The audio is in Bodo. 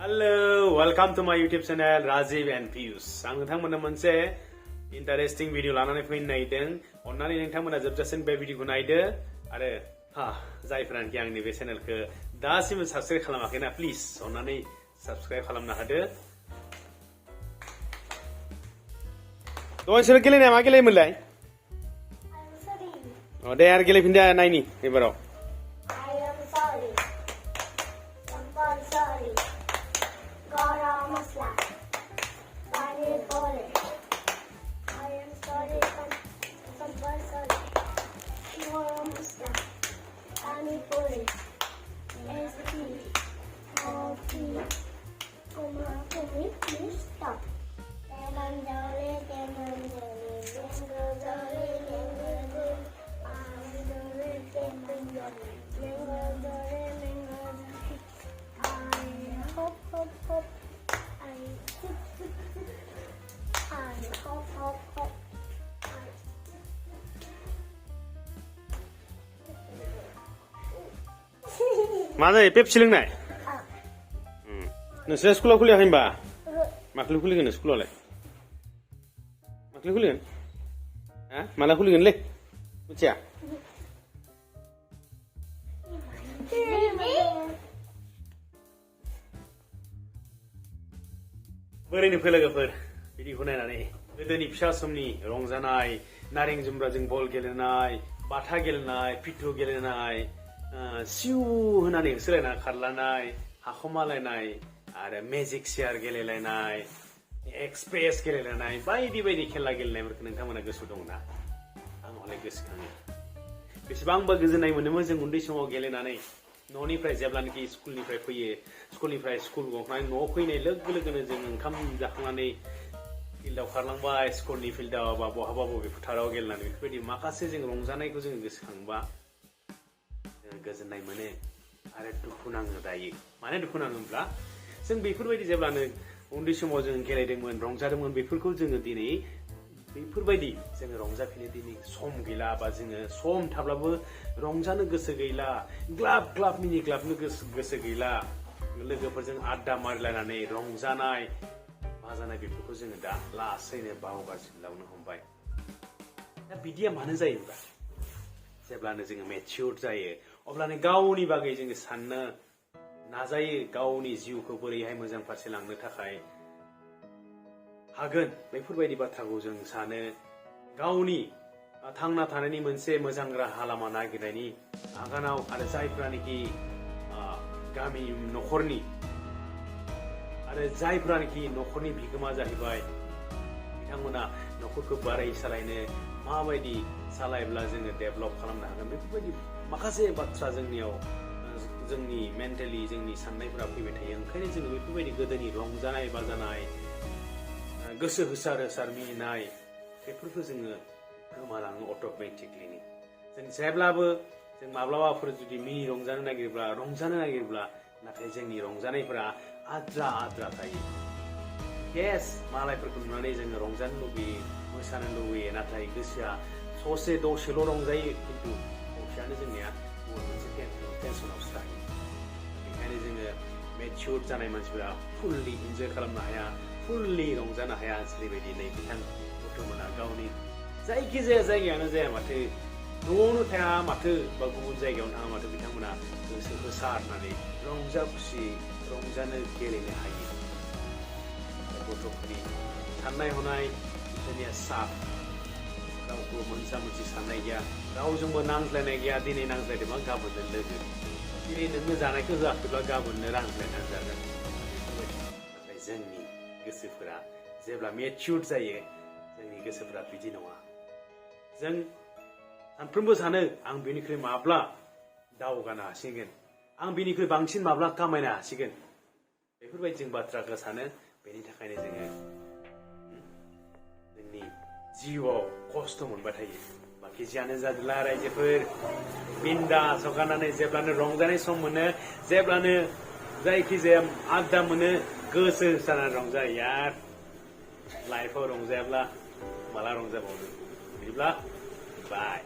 Hello, welcome to my YouTube channel Rajib and Piyush. आं नोंथांमोननो मोनसे इन्टारेस्टिं भिडिअ लानानै फैनो नागिरदों। अन्नानै नोंथांमोना जोबजासिम बे भिडिअखौ नायदो आरो जायफोरानोखि आंनि बे चेनेलखौ दासिमबो साबस्क्राइब खालामाखैना प्लिज अन्नानै साबस्क्राइब खालामनो हादो। नोंसोर गेलेनाया मा गेलेयोमोनलाय? दे आरो गेलेफिनदो नायनि एबाराव। Mana Pepsi loंनाय? नोंसोर स्कुलाव खुलियाखै होनबा? माखौ खुलिगोन स्कुलावलाय? माखौ खुलिगोन? माला खुलिगोनलै? मिथिया? बोरैनो फैलागोफोर भिडिअखौ नायनानै गोदोनि फिसा समनि रंजानाय नारें जुमब्राजों बल गेलेनाय बाथा गेलेनाय पिट्टु गेलेनाय सिउ होनानै होसोलायना खारलानाय हाखमालायनाय आरो मेजिक चेयार गेलेलायनाय एक्सप्रेस गेलेलायनाय बायदि बायदि खेला गेलेनायफोरखौ नोंथांमोना गोसो दंना आं हले गोसोखाङो बेसेबांबा गोजोननाय मोनोमोन जों उन्दै समाव गेलेनानै न'निफ्राय जेब्लानोखि स्कुलनिफ्राय फैयो स्कुलनिफ्राय स्कुल गखांनानै न'आव फैनाय लोगो लोगोनो जों ओंखाम जाखांनानै फिल्डआव खारलांबाय स्कुलनि फिल्डआव बा बहाबा बबे फोथाराव गेलेनानै बेफोरबायदि माखासे जों रंजानायखौ जों गोसोखांबा गोजोननाय मोनो आरो दुखु नाङो दायो माने दुखु नाङोब्ला जों बेफोरबायदि जेब्लानो उन्दै समाव जों गेलेदोंमोन रंजादोंमोन बेफोरखौ जोङो दिनै बेफोरबायदि जोङो रंजाफिनो दिनै सम गैला बा जोङो सम थाब्लाबो रंजानो गोसो गैला ग्लाब ग्लाब मिनि ग्लाबनो गोसो गैला लोगोफोरजों आड्डा मारिलायनानै रंजानाय बाजानाय बेफोरखौ जोङो दा लासैनो बावगारलांनो हमबाय दा बिदिया मानो जायोब्ला जेब्लानो जोङो मेच्युर जायो अब्लानो गावनि बागै जोङो साननो नाजायो गावनि जिउखौ बोरैहाय मोजां फारसे लांनो थाखाय हागोन बेफोरबायदि बाथ्राखौ जों सानो गावनि थांना थानायनि मोनसे मोजां राहा लामा नागिरनायनि आगानाव आरो जायफोरानोखि गामि न'खरनि आरो जायफोरानोखि न'खरनि बिगोमा जाहैबाय बिथांमोना न'खरखौ बाराय सालायनो माबायदि सालायब्ला जोङो डेभेलप खालामनो हागोन बेफोरबायदि माखासे बाथ्रा जोंनियाव जोंनि मेन्टेलि जोंनि साननायफोरा फैबाय थायो ओंखायनो जोङो बेफोरबायदि गोदोनि रंजानाय बाजानाय गोसो होसार होसार मिनिनाय बेफोरखौ जोङो गोमालाङो अट'मेटिकलिनो जों जेब्लाबो जों माब्लाबाफोर जुदि मिनि रंजानो नागिरब्ला नाथाय जोंनि रंजानायफोरा आद्रा आद्रा थायो येस मालायफोरखौ नुनानै जोङो रंजानो लुबैयो मोसानो लुबैयो नाथाय गोसोआ ससे दसेल' रंजायो खिन्थु दसेयानो जोंनिया गुबुन मोनसे टेनसनावसो थायो बेखायनो जोङो मेच्युर जानाय मानसिफोरा फुल्लि इन्जय खालामनो हाया फुल्लि रंजानो हाया जेरैबायदि नै बिथां गथ'मोना गावनि जायखिजाया जायगायानो जाया माथो न'आवनो थाया माथो बा गुबुन जायगायावनो थाङा माथो बिथांमोना गोसो होसारनानै रंजा खुसि रंजानो गेलेनो हायो गथ'फोरनि साननाय हनाय जोंनिया साफ रावबो मोनसा मोनसि साननाय गैया रावजोंबो नांज्लायनाय गैया दिनै नांज्लायदोंबा गाबोननो लोगो दिनै नोंनो जानायखौ जाखोब्ला गाबोननो रानज्लायनानै जागोन नाथाय जोंनि गोसोफोरा जेब्ला मेच्युर जायो जोंनि गोसोफोरा बिदि नङा जों सानफ्रोमबो सानो आं बेनिख्रुइ माब्ला दावगानो हासिगोन आं बेनिख्रुइ बांसिन माब्ला खामायनो हासिगोन बेफोरबायदि जों बाथ्राखौ सानो बेनि थाखायनो जोङो जोंनि जिउआव खस्थ' मोनबाय थायो बाखि जियानो जादोला रायजोफोर बिन्दास हगारनानै जेब्लानो रंजानाय सम मोनो जेब्लानो जायखिजाया आड्डा मोनो गोसो होसारनानै रंजायो यार लाइफआव रंजायाब्ला माला रंजाबावनो बिदिब्ला बाय